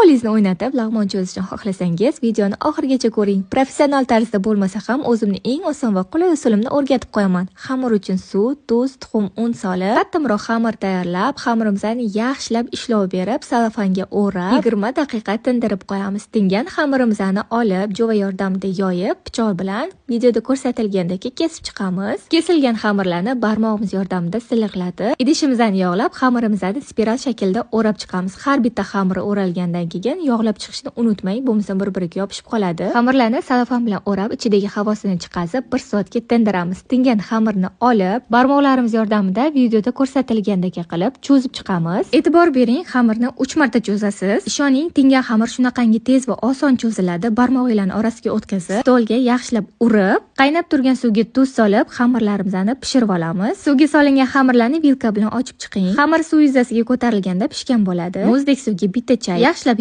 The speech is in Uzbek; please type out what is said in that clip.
Qo'lingizni o'ynatib lag'mon cho'zishni xohlasangiz, videoni oxirigacha ko'ring. Professional tarzda bo'lmasa ham o'zimni eng oson va qulay usulimni o'rgatib qo'yaman. Xamir uchun suv, tuz, tuxum, un solib, qattiqroq xamir tayyorlab, xamirimizni yaxshilab ishlov berib, salofanga o'rab, 20 daqiqa tindirib qo'yamiz. Tingan xamirimizni olib, jova yordamida yoyib, pichoq bilan videoda ko'rsatilgandek kesib chiqamiz. Kesilgan xamirlarni barmog'imiz yordamida silliqlatib, idishimizni yog'lab, xamirimizni spiral shaklda o'rab chiqamiz. Har bitta xamir o'ralgandan keyin yog'lab chiqishni unutmang, bo'lmasa bir-biriga yopishib qoladi. Xamirlarni salofan bilan o'rab, ichidagi havosini chiqazib, 1 soatga tindiramiz. Tingan xamirni olib, barmoqlarimiz yordamida videoda ko'rsatilgandek qilib cho'zib chiqamiz. E'tibor bering, xamirni 3 marta cho'zasiz. Ishoning, tingan xamir shunaqangi tez va oson cho'ziladi. Barmog'inglarni orasiga o'tkazib, stolga yaxshilab urib, qaynab turgan suvga tuz solib, xamirlarimizni pishirib olamiz. Suvga solingan xamirlarni vilka bilan ochib chiqing. Xamir suv yuzasiga ko'tarilganda pishgan bo'ladi. Muzdek suvga bitta chay yaxshilab